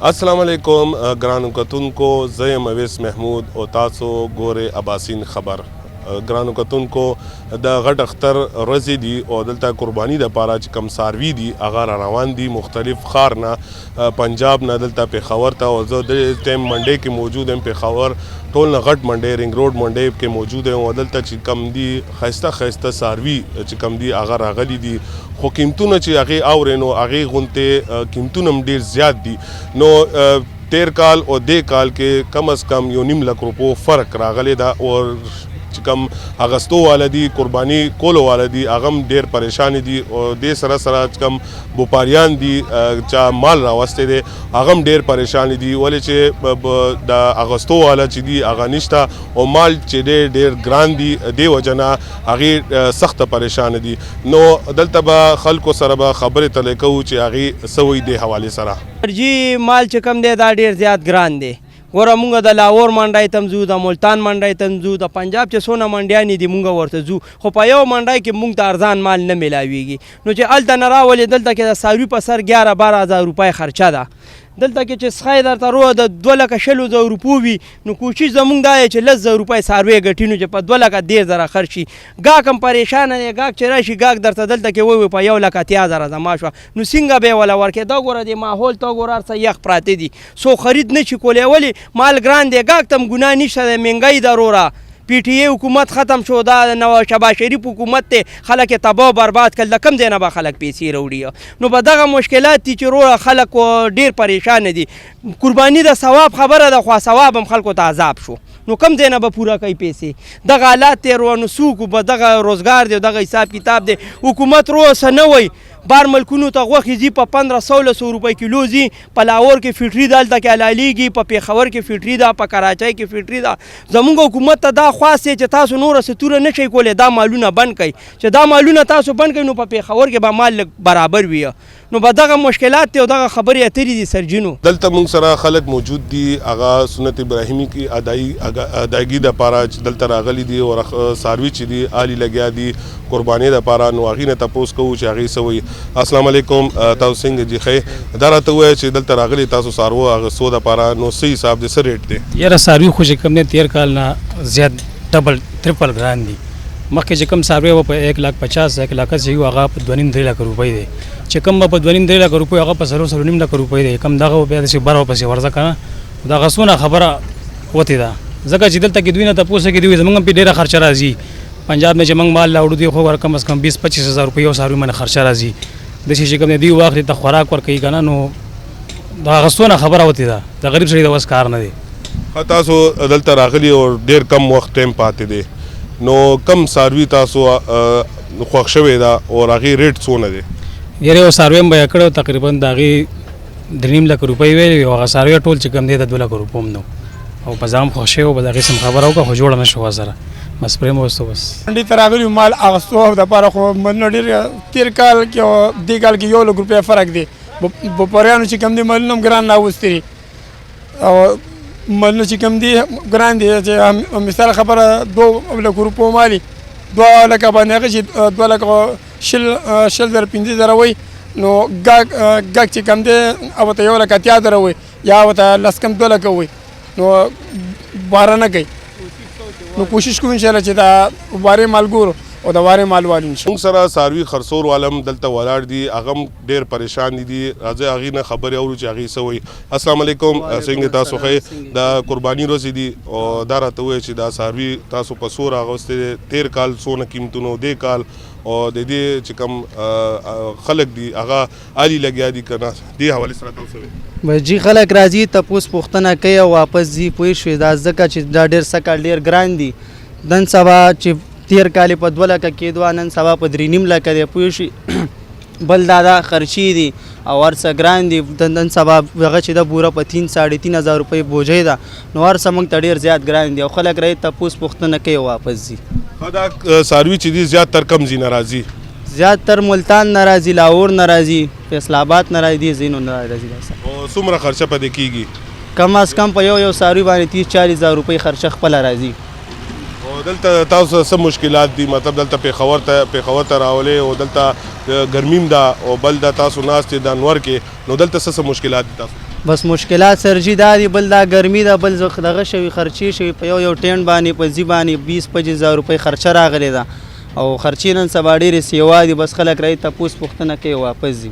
السلام علیکم ګرانو کتونکو، زه یم اویس محمود او تاسو ګورئ اباسین خبر. ګرانو کتونکو، د غټ اختر ورځې دي او دلته قرباني د پاره چې کم څاروي دي هغه را روان دي مختلف ښار نه، پنجاب نه دلته پېښور ته. او زه د ټایم منډې کې موجود یم، پېښور ټول نه غټ منډې، رینګ روډ منډې کې موجود یم. او دلته چې کم دي ښایسته ښایسته څاروي چې کم دي هغه راغلي دي، خو قیمتونه چې هغې اورې نو هغې غونتې قیمتونه هم ډېر زیات دي. نو تیر کال او دې کال کې کم از کم 1.5 لک روپو فرق راغلی ده. او چې کم اغستو والا دي، قرباني کولو والا دي، هغه هم ډېر پریشان دي. او دې سره سره چې کم بوپاریان دي، چا مال راوستی دی، هغه هم ډېر پریشان دي، ولې چې د اغستو والا چې دي هغه نشته او مال چې دی ډېر ګران دي. دې وجه نه هغې سخته پریشان دي. نو دلته به خلکو سره به خبرې تلې کوو چې هغې څه وایي دې حوالې سره. جی، مال چې کم دی دا ډیر زیات ګران دی. ګوره، مونږ د لاهور منډای ته ځو، د ملتان منډای ته ځو، د پنجاب چې څونه منډیانې دي مونږ ورته ځو، خو په یو منډای کې مونږ ته ارزان مال نه میلاویږي. نو چې هلته نه راولې، دلته کې د څاروي په سر 11-12 هزار روپۍ خرچه ده. دلته کې چې سخی درته رو د 2,20,000 روپو وي، نو کوشش زمونږ دا دی چې 10,000 روپۍ څاروی ګټي، نو چې په 2,30,000 خرڅ شي. ګاک هم پریشانه دی. ګاک چې راشي، ګاک درته دلته کې وایي په 1,80,000 زما شوه، نو څنګه به یې وله ورکړې؟ دا ګوره، دې ماحول ته وګوره، هر څه یخ پراته دي، څوک خرید نه شي کولی. ولې؟ مال ګران دی. ګاک ته هم ګناه نشته دی، مهنګۍ ده وروره. پي ټي ای حکومت ختم شو، دا نو شهباز شریف حکومت دی، خلک یې تباه او برباد کړل. د کوم ځای نه به خلک پیسې راوړي؟ نو په دغه مشکلات دي چې وروره خلک ډېر پریشان دي. قرباني د ثواب خبره ده، خو ثواب هم خلکو ته عذاب شو. نو کوم ځای نه به پوره کوي پیسې؟ دغه حالات دی وروره. نو څوک به دغه روزګار دی، دغه حساب کتاب دی. حکومت رو څه نه وایي. بار ملکونو ته غوښې ځي، په 1500-1600 روپۍ کیلو ځي. په لاهور کې فیکټري ده، هلته کې حلالېږي. په پېښور کې فیکټري ده، په کراچۍ کې فیکټري ده. زمونږ حکومت ته دا خواست دی چې تاسو نوره څه توره نه شئ کولی، دا مالونه بند کړئ. چې دا مالونه تاسو بند کړئ، نو په پېښور کې به مال لږ برابر وي. نو به دغه مشکلات دی او دغه خبرې اترې دي سرجینو. دلته موږ سره خلک موجود دي، هغه سنت ابراهیمي کې ادایګي د پاره چې دلته راغلي دي او څاروي چې دي آلي لګیا دي قرباني د پاره. نو هغې نه تپوس کوو چې هغې څه وایي. السلام علیکم، تاسو څنګه جی؟ ښه؟ دا راته ووایه چې دلته راغلي تاسو څاروو اخیستو د پاره، نو څه حساب دی، څه ریټ دی؟ یاره، څاروي خو چې کوم دی تیر کال نه زیات ډبل ترپل ګران دي. مخکې چې کوم څاروی و په 1 لاک 50، 1 لاک 80 و، هغه په 2.5-3 لاک روپۍ دی. چې کوم به په 2.5-3 لاک روپۍ، هغه په 4، 4.5 لاک روپۍ دی. کوم دغه بیا داسې بره پسې ورځه که نه، دغه څونه خبره وتې ده، ځکه چې دلته کې دوی نه تپوس کې دوی زمونږ هم پرې ډېره خرچه راځي. پنجاب نه چې موږ مال راوړو، دوی خو کم از کم 20-25 هزار روپۍ یو څاروي باندې خرچه راځي. داسې چې کوم دی دوی واخلي ته خوراک ورکوي که نه، نو د هغه څونه خبره وتې ده، د غریب سړي د وس کار نه دی. ښه، تاسو دلته راغلي او ډېر کم وخت ټایم پاتې دی، نو کم څاروي تاسو خوښ شوی ده او هغې ریټ څونه دی؟ یاره، یو څاروی هم بیه کړی، تقریبا د هغې 3.5 لک روپۍ ویلې وې. هغه څاروی ټول چې کوم دی د 2 لک روپو هم نه و او په ځان خوښ شوی و. به د هغې سم خبره وکړه خو جوړه نه شوه سره، بس پرې مو وستو بس. منډي ته راغلي مال اغستو دپاره، خو مالونه ډېر تېر کال کې او دې کال کې 1 لک روپۍ فرق دی. بوپاریانو چې کوم دي مالونه هم ګران راوستي دي او مالونه چې کوم دي ګران دي، چې مثال خبره 2 لک روپو مالي 2 لکه باندې هغه چې 2 لک 20، 20 زره، 5 زره وایي، نو ګاک چې کوم دی او ته 1 لک 80 زره وایي یا ورته لس کم 2 لکه وایي، نو باره نه کوي. نو کوشش کوو انشاءالله چې دا وارې مال ګورو او د وارې مال والو انشاءالله. موږ سره څاروي خرڅور والا هم دلته ولاړ دي، هغه هم ډېر پریشان دي. راځئ هغې نه خبرې اورو چې هغې څه وایي. السلام علیکم، څنګه تاسو؟ ښه؟ د قرباني ورځې دي او دا راته ووایه چې دا څاروي تاسو په څو راغوستي دي؟ تېر کال څونه قیمتونه، دې کال، او د دې چې کوم خلک دي هغه آلي لګیا دي که نه؟ دې حوالې سره تاسو وایئ. بس جی، خلک راځي، تپوس پوښتنه کوي او واپس ځي، پوه شوې؟ دا ځکه چې دا ډېر سږکال ډېر ګران دي. نن سبا چې تېر کال یې په 2 لکه کېدو، نن سبا په 3.5 لکه دی، پوه شوې؟ بل دا دا خرچې دي او هر څه ګران دي. نن سبا هغه چې د بوره په 3، 3.5 هزار روپۍ بوجۍ ده، نو هر څه موږ ته ډېر زیات ګران دي او خلک راځي، تپوس پوښتنه کوي او واپس ځي. ښه، دا څاروي چې دي زیات تر کوم ځای نه راځي؟ زیات تر ملتان نه راځي، لاهور نه راځي، فیصل آباد نه راځي، دې ځایونو نه راځي دا څه. او څومره خرچه په دې کېږي؟ کم از کم په یو یو څاروي باندې 30-40 هزار روپۍ خرچه خپله راځي. او دلته تاسو څه مشکلات دي؟ مطلب دلته پېښور ته راولې او دلته ګرمي هم ده او بل دا تاسو ناست یې دا نور کې، نو دلته څه څه مشکلات دي تاسو؟ بس مشکلات سرجي دا دي، بل دا ګرمي ده، بل دغه شوي خرچې شوي، په یو یو ټینټ باندې په ځي باندې 20 25 هزار روپۍ خرچه راغلې ده، او خرچې نن سبا ډېرې سیوا دي. بس خلک راځي، تپوس پوښتنه کوي، واپس ځي.